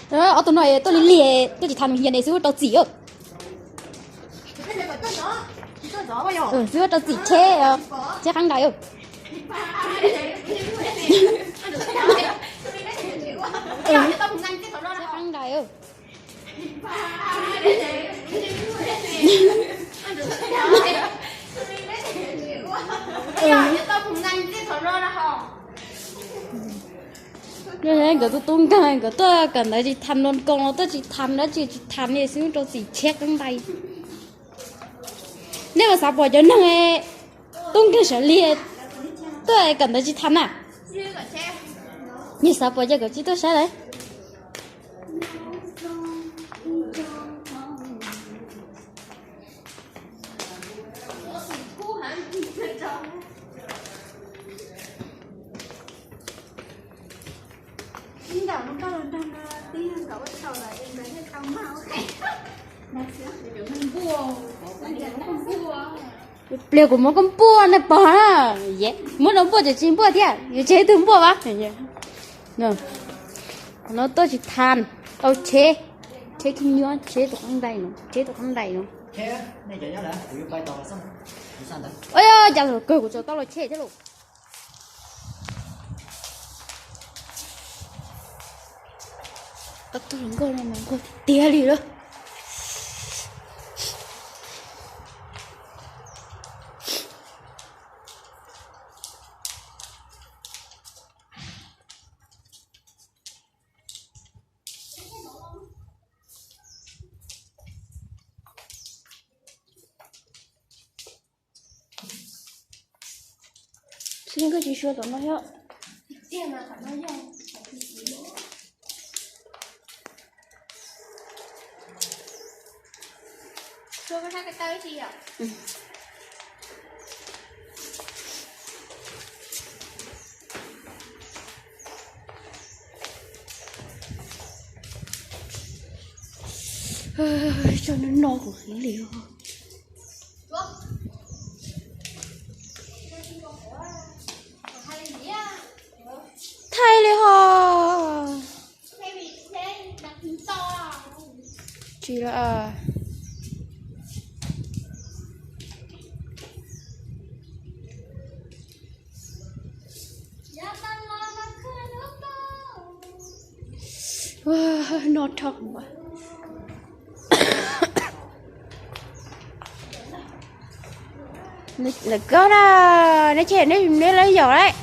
Ob tug no tuaj li liag, tuaj tsis tham nws hias ne, xwb rau txim. Xwb rau txim tsheb, tsheb qab ntais. Tsheb qab ntais. Nkawd tub tub nkeeg, nkawd tuaj kawm ntawv tsis tham, nws koos los tuaj tsis tham, dab tsi tsis tham li, xwb rau txim tsheb qab ntais. Nej puas xav pom cov neeg tub nkeeg sawv liag tuaj kawm ntawv tsis tham na? Nej xav pom ces kawm tsis tuaj saib lawm. Pliag kuv muab koj npuaj nej pog na. Muab rau npuaj ces tsis npuaj thiab, yuav tseg ib tug npuaj vas. No tuaj tsis tham, tau tsheb, tsheb khib nyiab, tsheb tus qab ntais no, tsheb tus qab ntais no. Ua cas kawg kuv tso tau los tsheb thiab lauj. Ob tug hluas nkauj no mas nkauj tiag tiag li lawm. Tsis, koj tsis suav tom no thiab. Cov no no kuv heev li os. Thaij li ho. Tsis lawm. No dhau. Lawv koj na, neb tshem neb, neb lawv yaum lawm.